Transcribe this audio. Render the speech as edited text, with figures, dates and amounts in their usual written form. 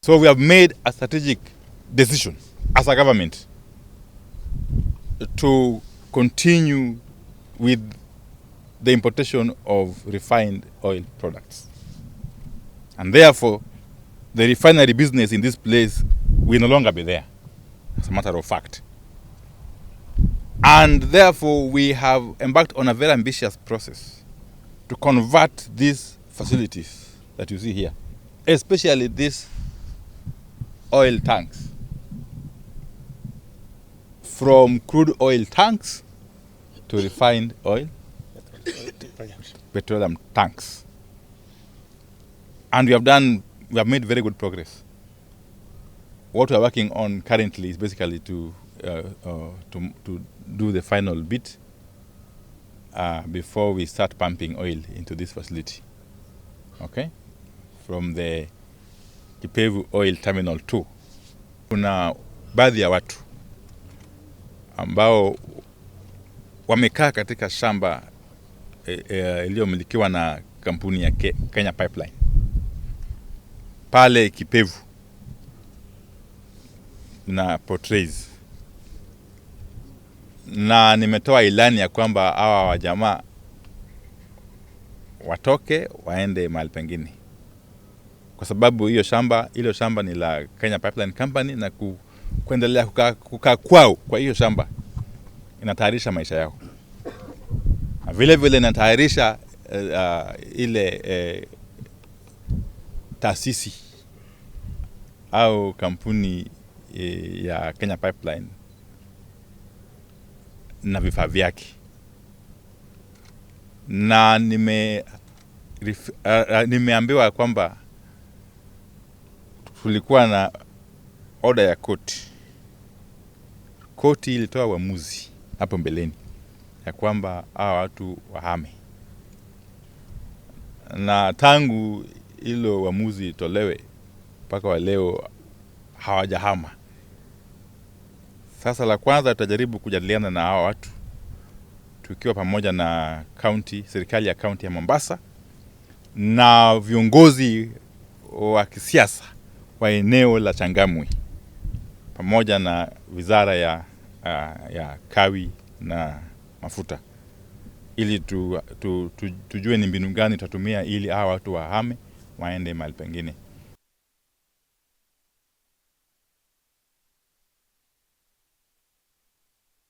So we have made a strategic decision as a government to continue with the importation of refined oil products. And therefore, the refinery business in this place will no longer be there, as a matter of fact. And therefore, we have embarked on a very ambitious process to convert these facilities that you see here, especially these oil tanks, from crude oil tanks to refined oil petroleum tanks. And we have made very good progress. What we are working on currently is basically to do the final bit before we start pumping oil into this facility. Okay? From the Kipevu Oil Terminal 2. Kuna baadhi ya watu ambao wamekaa katika shamba iliyomilikiwa na kampuni ya Kenya Pipeline pale Kipevu na Portrays, na nimetoa ilani ya kwamba hawa wajamaa watoke waende mahali pengine, kwa sababu hiyo shamba, hilo shamba ni la Kenya Pipeline Company, na kuendelea kukaa kwao kwa hiyo shamba inatayarisha maisha yao, na vile vile inatayarisha ile taasisi au kampuni ya Kenya Pipeline na vifaa vyake, na nimeambiwa kwamba kulikuwa na oda ya koti. Koti ilitoa uamuzi hapo mbeleni ya kwamba hawa watu wahame, na tangu hilo uamuzi itolewe mpaka wa leo hawajahama. Sasa la kwanza tutajaribu kujadiliana na hawa watu tukiwa pamoja na county, serikali ya county ya Mombasa na viongozi wa kisiasa wa eneo la Changamwe pamoja na wizara ya kawi na mafuta ili tujue ni mbinu gani tutatumia ili hawa watu wahame waende mahali pengine.